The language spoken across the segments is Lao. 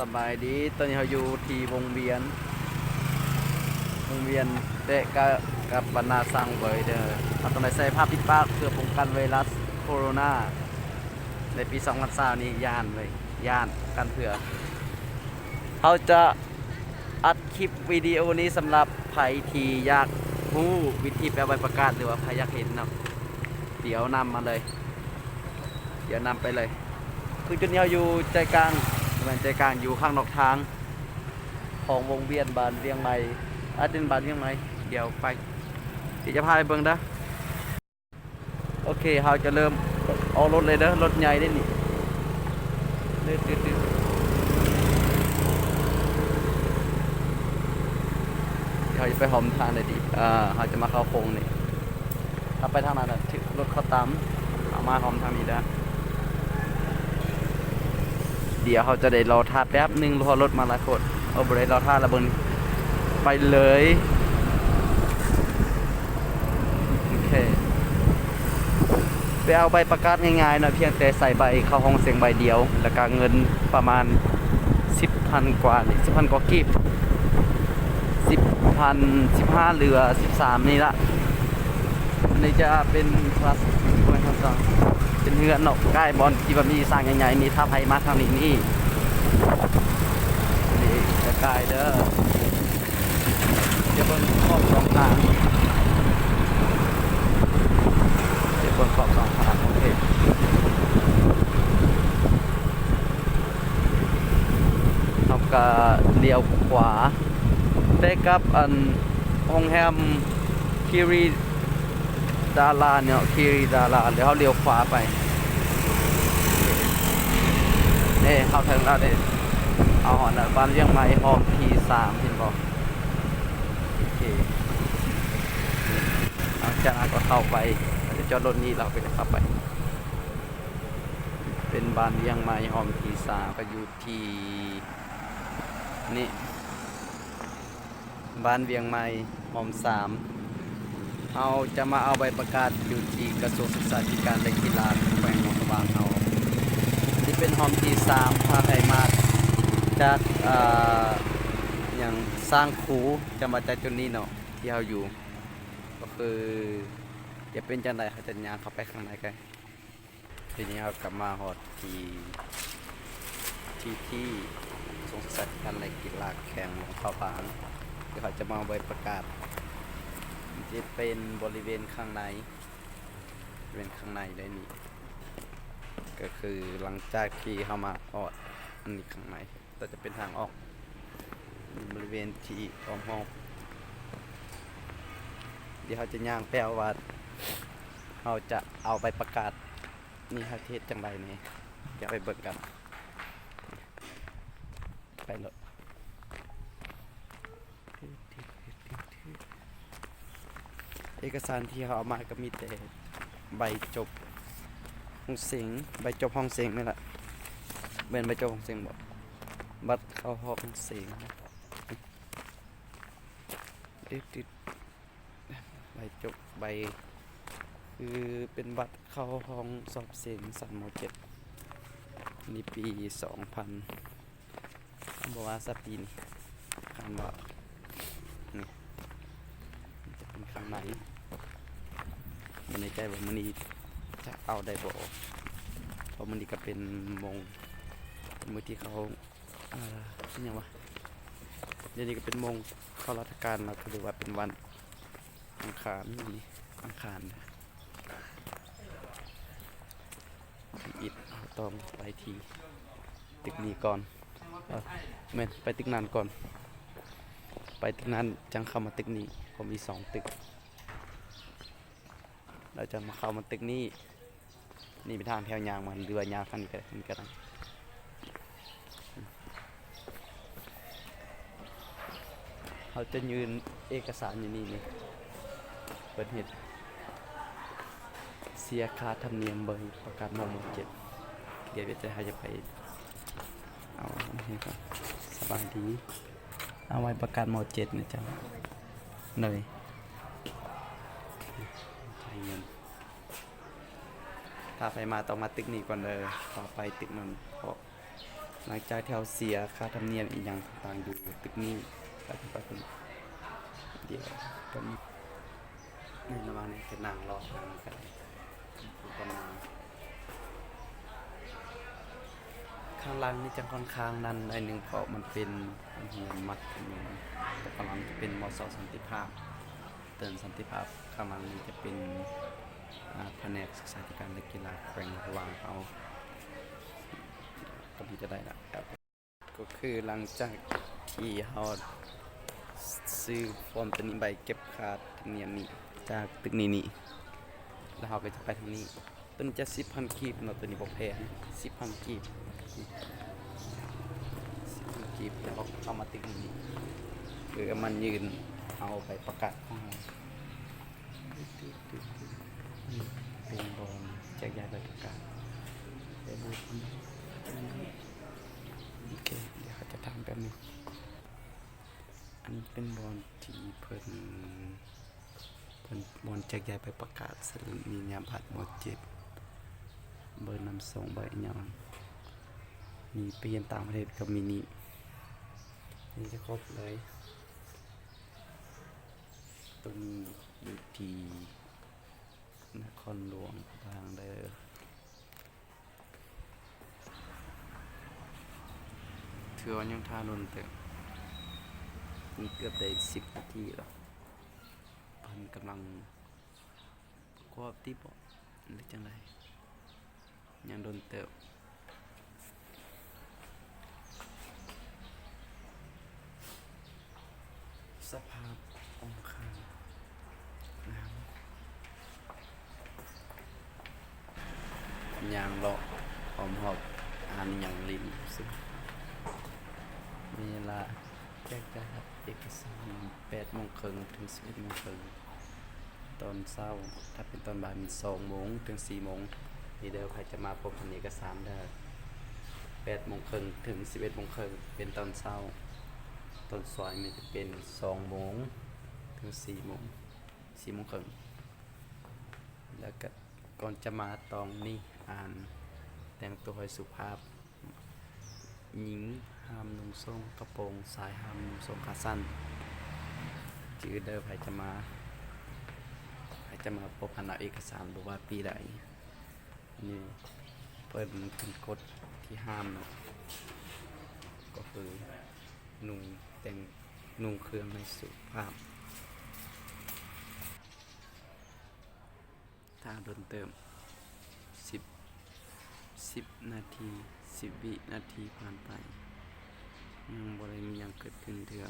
ສະບາຍດີ ຕອນນີ້ເຮົາຢູ່ທີ່ວົງວຽນ ວົງວຽນແຕະກະກັບບັນນາຊັງເວີຍເດີ. ເຮົາຕ້ອງໄດ້ໃສ່ຜ້າປິດປາກເພື່ອປ້ອງກັນໄວຣັສໂຄໂຣນາໃນປີສອງພັນຊາວນີ້ ຢ້ານເວີຍ ຢ້ານກັນເທື່ອ. ເຮົາຈະອັດຄລິບວິດີໂອນີ້ສຳລັບໃຜທີ່ຢາກຮູ້ວິທີໄປເອົາໃບປະກາດ ຫຼືວ່າໃຜຢາກເຫັນເນາະ ດຽວນຳມາເລີຍ ດຽວນຳໄປເລີຍ. ຄືຈຸດນີ້ເຮົາຢູ່ໃຈກາງ ບໍ່ແມ່ນໃຈກາງ ຢູ່ຂ້າງນອກທາງຂອງວົງວຽນບ້ານວຽງໃໝ່ ອາ ເປັນບ້ານວຽງໃໝ່ ດຽວໄປ ດຽວຈະພາໄປເບິ່ງເດີ. ໂອເຄ ເຮົາຈະເລີ່ມອອກລົດເລີຍເດີ ລົດໃຫຍ່ເດ້ນີ້ ດຶດໆໆ ເຮົາຈະໄປຮ່ອມທາງໃດດີ ເຮົາຈະມາເຂົ້າໂຄ້ງນີ້ ເຮົາໄປທາງນັ້ນນະ ຖືກລົດເຂົາຕາມ ເຮົາມາຮ່ອມທາງນີ້ເດີ. ດຽວເຮົາຈະໄດ້ລໍຖ້າແປັບໜຶ່ງ ເພາະລົດມາຫຼາຍໂພດ. ເອົາ ບໍ່ໄດ້ລໍຖ້າລະເບິ່ງ ໄປເລີຍ. ໂອເຄ ໄປເອົາໃບປະກາດງ່າຍໆເນາະ ພຽງແຕ່ໃສ່ໃບເຂົ້າຫ້ອງເສັງໃບດຽວ ແລ້ວກະເງິນປະມານສິບພັນກວ່ານີ້ ສິບພັນກວ່າກີບ ສິບພັນ ສິບຫ້າ ຫຼືວ່າສິບສາມນີ້ລະ. ອັນນີ້ຈະເປັນ ເປັນເຮືອນເນາະ ໃກ້ບ່ອນທີ່ວ່າມີສ້າງໃຫຍ່ໆ ນີ້ ຖ້າໃຜມາທາງນີ້ນີ້ ນີ້ຈະກາຍເດີ. ຈະເບິ່ງຂອບສອງຂ້າງ ຈະເບິ່ງຂອບສອງຂ້າງ. ໂອເຄ ເຮົາກະລ້ຽວຂວາ ແຕ່ກັບອັນໂຮງແຮມຄີຣີດາລາເນາະ ຄີຣີດາລາ ແລ້ວເຮົາລ້ຽວຂວາໄປ. ເອີ ເຮົາເຖິງແລ້ວເດ້ ເຮົາຮອດແລ້ວ ບ້ານວຽງໃໝ່ ຫ້ອງທີສາມ ເຫັນບໍ່? ໂອເຄ ຫຼັງຈາກນັ້ນກໍເຂົ້າໄປ ເຮົາຈະຈອດລົດນີ້ ແລ້ວເຮົາກໍຈະເຂົ້າໄປ. ເປັນບ້ານວຽງໃໝ່ ຫ້ອງທີສາມ ກໍຢູ່ທີ່ນີ້ ບ້ານວຽງໃໝ່ ຮ່ອມສາມ. ເຮົາຈະມາເອົາໃບປະກາດຢູ່ທີ່ກະຊວງສຶກສາທິການ ແລະ ກິລາ ແຂວງຫຼວງພະບາງເຮົາ. ນີ້ເປັນຮ່ອມທີສາມ ຖ້າໃຜມາຈາກ ເອີ ຫຍັງ ສ້າງຄູ ຈະມາຈາກຈຸດນີ້ເນາະ ທີ່ເຮົາຢູ່ ກໍຄືຈະເປັນຈັ່ງໃດ ເຮົາຈະຍ່າງເຂົ້າໄປຂ້າງໃນກັນ. ທີນີ້ເຮົາກໍມາຮອດທີ່ ທີ່ ທີ່ກະຊວງສຶກສາທິການ ແລະ ກິລາ ແຂວງຫຼວງພະບາງ ທີ່ເຂົາຈະມາເອົາໃບປະກາດ ທີ່ເປັນບໍລິເວນຂ້າງໃນ ເປັນຂ້າງໃນໄດ້ນີ້ ກໍຄືຫຼັງຈາກທີ່ເຮົາມາຮອດອັນນີ້ຂ້າງໃນ ກໍຈະເປັນທາງອອກ ບໍລິເວນທີ່ອ້ອມຮອບ. ດຽວເຮົາຈະຍ່າງໄປເອົາວ່າ ເຮົາຈະເອົາໃບປະກາດນີ້ ເຮົາຈະເຮັດຈັ່ງໃດແດ່ ດຽວໄປເບິ່ງກັນ ໄປໂລດ. ເອກະສານທີ່ເຮົາເອົາມາກໍມີແຕ່ໃບຈົບຫ້ອງເສັງ ໃບຈົບຫ້ອງເສັງນີ້ລະ ແມ່ນໃບຈົບຫ້ອງເສັງບໍ່? ບັດເຂົ້າຫ້ອງເສັງ ໃບຈົບ ໃບ ຄືເປັນບັດເຂົ້າຫ້ອງສອບເສັງຊັ້ນ ມໍເຈັດ ນີ້ປີສອງພັນ ບໍ່ວ່າສະປີນີ້ ຄັນວ່າ ນີ້ ຈະເປັນຂ້າງໃນ ບໍ່ແນ່ໃຈວ່າມື້ນີ້ຈະເອົາໄດ້ບໍ່ ເພາະມື້ນີ້ກໍເປັນໂມງ ມື້ທີ່ເຂົາ ອ່າ ເປັນຫຍັງວະ ດຽວນີ້ກໍເປັນໂມງເຂົ້າລາຊະການແລ້ວ ກໍຖືວ່າເປັນວັນອັງຄານ ມື້ນີ້ອັງຄານ. ອີກ ເຮົາຕ້ອງໄປທີ່ຕຶກນີ້ກ່ອນ ເອີ ແມ່ນ ໄປຕຶກນັ້ນກ່ອນ ໄປຕຶກນັ້ນຈັ່ງເຂົ້າມາຕຶກນີ້ ເພາະມີສອງຕຶກ ແລ້ວຈັ່ງມາເຂົ້າມາຕຶກນີ້ ນີ້ເປັນທາງທີ່ເຮົາຍ່າງມາ ຫຼືວ່າຍ່າງທາງນີ້ກໍໄດ້ ນີ້ກໍໄດ້. ເຮົາຈະຍື່ນເອກະສານຢູ່ນີ້ນີ້ ເພິ່ນເຮັດເສຍຄ່າທຳນຽມໃບປະກາດມໍເຈັດ ດຽວເຮົາຈະໄປເອົາໃຫ້ກ່ອນ. ສະບາຍດີ ເອົາໃບປະກາດມໍເຈັດນະເຈົ້າ ໂດຍ ຈ່າຍເງິນ. ຖ້າໃຜມາຕ້ອງມາຕຶກນີ້ກ່ອນເດີ ເຂົ້າໄປຕຶກນັ້ນ ເພາະ ຫຼັງຈາກທີ່ເຮົາເສຍຄ່າທຳນຽມອີ່ຫຍັງຕ່າງໆຢູ່ຕຶກນີ້ ແລ້ວກໍໄປພຸ້ນ ດຽວຕອນນີ້ ໃນລະຫວ່າງນີ້ຈະນັ່ງເລາະທາງນີ້ກໍໄດ້ ປະມານ ຂ້າງຫຼັງນີ້ຈະຄ່ອນຂ້າງນັ້ນໜ້ອຍໜຶ່ງ ເພາະມັນເປັນໂຮງຮຽນມັດທະຍົມ ແຕ່ຂ້າງຫຼັງຈະເປັນ ມສ ສັນຕິພາບ ເຕີນສັນຕິພາບ. ຂ້າງຫຼັງນີ້ຈະເປັນ ອາ ພະແນກສຶກສາທິການ ແລະ ກິລາແຂວງ ລະຫວ່າງເຮົາ ກຳລັງຈະໄດ້ລະ ກໍຄືຫຼັງຈາກທີ່ເຮົາຊື້ຟອມໂຕນີ້ ໃບເກັບຄ່າທຳນຽມນີ້ ຈາກຕຶກນີ້ນີ້ ແລ້ວເຮົາກໍຈະໄປທາງນີ້. ໂຕນີ້ຈະສິບພັນກີບເນາະ ໂຕນີ້ບໍ່ແພງ ສິບພັນກີບ ສິບພັນກີບ ແລ້ວເຮົາກໍເຂົ້າມາຕຶກນີ້ ເພື່ອມາຍື່ນເອົາໃບປະກາດຂອງເຮົາ. ນີ້ເປັນບ່ອນແຈກຢາຍໃບປະກາດ ໂອເຄ ດຽວເຮົາຈະຖາມແປັບໜຶ່ງ. ອັນນີ້ເປັນບ່ອນທີ່ເພິ່ນ ເພິ່ນ ບ່ອນແຈກຢາຍໃບປະກາດ ສະໜີຍາບັດ ມໍເຈັດ ໃບນຳສົ່ງ ໃບຫຍັງ ມີໄປຮຽນຕ່າງປະເທດກໍມີນີ້ ນີ້ຈະຄົບເລີຍ. ຕົວນີ້ຢູ່ທີ່ນະຄອນຫຼວງພະບາງເດີ ຖືວ່າຍັງຖ້າດົນເຕີບ ນີ້ເກືອບໄດ້ສິບນາທີແລ້ວ ເພິ່ນກຳລັງປະກອບຕິບໍ ຫຼືຈັ່ງໃດ? ຍັງດົນເຕີບ. ສະພາບຂອງຂ້າງ ງາມ ຍ່າງເລາະອ້ອມຮອບ ຫາອີ່ຫຍັງຫຼິ້ນຊື່. ເວລາແຈກຈ່າຍເອກະສານ ແປດໂມງເຄິ່ງເຖິງສິບເອັດໂມງເຄິ່ງ ຕອນເຊົ້າ. ຖ້າເປັນຕອນບ່າຍແມ່ນສອງໂມງເຖິງສີ່ໂມງ. ນີ້ເດີ ໃຜຈະມາພົບເອກະສານເດີ ແປດໂມງເຄິ່ງເຖິງສິບເອັດໂມງເຄິ່ງ ເປັນຕອນເຊົ້າ. ຕອນສາຍແມ່ນຈະເປັນສອງໂມງເຖິງສີ່ໂມງ ສີ່ໂມງເຄິ່ງ. ແລ້ວກໍກ່ອນຈະມາຕ້ອງນີ້ ອ່ານ ແຕ່ງຕົວໃຫ້ສຸພາບ. ຍິງຫ້າມນຸ່ງໂສ້ງກະໂປງ, ຊາຍຫ້າມນຸ່ງໂສ້ງຂາສັ້ນ. ຈື່ເດີ ໃຜຈະມາ ໃຜຈະມາພົບ ອັນເອົາເອກະສານ ບໍ່ວ່າປີໃດ. ນີ້ເພິ່ນເປັນກົດທີ່ຫ້າມເນາະ ກໍຄືນຸ່ງແຕ່ງ ນຸ່ງເຄື່ອງໃຫ້ສຸພາບ. ຖ້າດົນເຕີບ ສິບ ສິບນາທີ ສິບວິນາທີຜ່ານໄປ ຍັງບໍ່ໄດ້ມີຫຍັງເກີດຂຶ້ນເທື່ອ.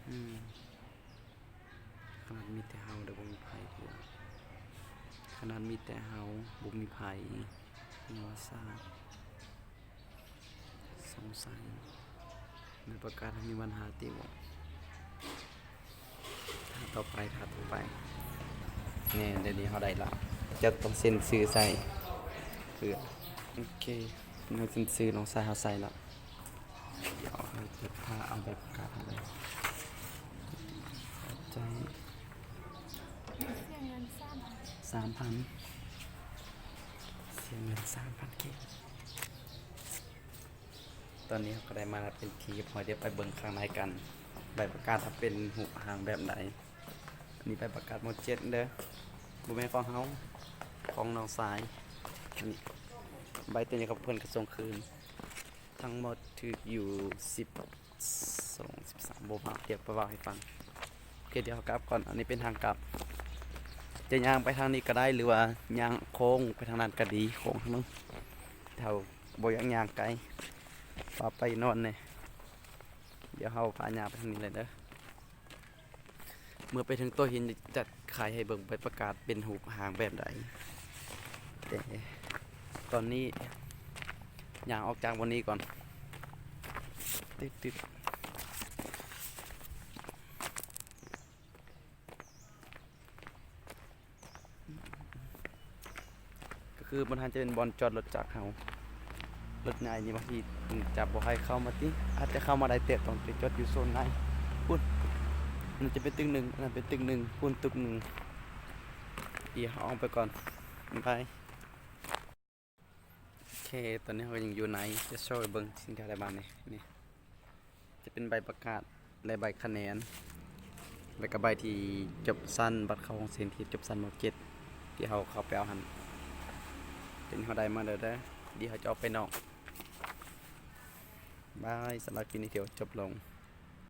ອືມ ຂະໜາດມີແຕ່ເຮົາເດີ ບໍ່ມີໃຜເທື່ອ. ຂະໜາດມີແຕ່ເຮົາ ບໍ່ມີໃຜ ຍັງວ່າຊ້າ. ສົງໄສໃບປະກາດມີບັນຫາຕິບໍ? ຖ້າຕໍ່ໄປ ຖ້າຕໍ່ໄປ. ແນ່ ດຽວນີ້ເຮົາໄດ້ລະ. ເຈົ້າຕ້ອງເຊັນຊື່ໃສ່ເພື່ອ ໂອເຄ ເຮົາເຊັນຊື່ນ້ອງຊາຍເຮົາໃສ່ລະ. ດຽວເຮົາຈະພາເອົາໃບປະກາດເຮົາໄປ. ຂອບໃຈ. ເສຍເງິນສາມພັນ ສາມພັນ ເສຍເງິນສາມພັນກີບ. ຕອນນີ້ເຮົາກໍໄດ້ມາເປັນທີ່ຮຽບຮ້ອຍ ດຽວໄປເບິ່ງຂ້າງໃນກັນ ໃບປະກາດເຮົາເປັນຮູບຮ່າງແບບໃດ. ອັນນີ້ໃບປະກາດມໍເຈັດເດີ ບໍ່ແມ່ນຂອງເຮົາ ຂອງນ້ອງຊາຍ. ອັນນີ້ໃບຕົວນີ້ເຂົາ ເພິ່ນກໍສົ່ງຄືນ. ທັງໝົດຖືກຢູ່ສິບສອງ ສິບສາມ ບໍ່ພາດ ດຽວໄປເວົ້າໃຫ້ຟັງ. ໂອເຄ ດຽວເຮົາກັບກ່ອນ ອັນນີ້ເປັນທາງກັບ. ຈະຍ່າງໄປທາງນີ້ກໍໄດ້ ຫຼືວ່າຍ່າງໂຄ້ງໄປທາງນັ້ນກໍດີ ໂຄ້ງທາງນັ້ນ. ເຮົາບໍ່ຢາກຍ່າງໄກ ວ່າໄປນອນແດ່. ດຽວເຮົາພາຍ່າງໄປທາງນີ້ເລີຍເດີ. ເມື່ອໄປເຖິງໂຕະຫີນ ຈະໄຂໃຫ້ເບິ່ງໃບປະກາດເປັນຮູບຮ່າງແບບໃດ. ແຕ່ຕອນນີ້ຍ່າງອອກຈາກບ່ອນນີ້ກ່ອນ. ຕຶດໆ. ກໍຄືບ່ອນຫັ້ນຈະເປັນບ່ອນຈອດລົດຈັກເຮົາ. ລົດໃຫຍ່ນີ້ບາງທີຈະບໍ່ໃຫ້ເຂົ້າມາຕິ ອາດຈະເຂົ້າມາໄດ້ ແຕ່ຕ້ອງໄປຈອດຢູ່ໂຊນໃນພຸ້ນ. ອັນນັ້ນຈະເປັນຕຶກໜຶ່ງ ອັນນັ້ນເປັນຕຶກໜຶ່ງ ພຸ້ນຕຶກໜຶ່ງ. ດຽວເຮົາອອກໄປກ່ອນ ບາຍ. ໂອເຄ ເຄ ຕອນນີ້ເຮົາກໍຍັງຢູ່ໃນ ຈະໂຊໃຫ້ເບິ່ງສິ່ງທີ່ເຮົາໄດ້ມານີ້ ນີ້ຈະເປັນໃບປະກາດ ແລະ ໃບຄະແນນ ແລະ ກໍໃບທີ່ຈົບຊັ້ນ ບັດເຂົ້າໂຮງຮຽນທີ່ຈົບຊັ້ນ ມໍເຈັດ ທີ່ເຮົາເຂົ້າໄປເອົາຫັ້ນ. ຕອນນີ້ເຮົາໄດ້ມາແລ້ວເດີ ດຽວເຮົາຈະອອກໄປນອກ. ບາຍ. ສຳລັບຄລິບນີ້ຖືວ່າຈົບລົງ.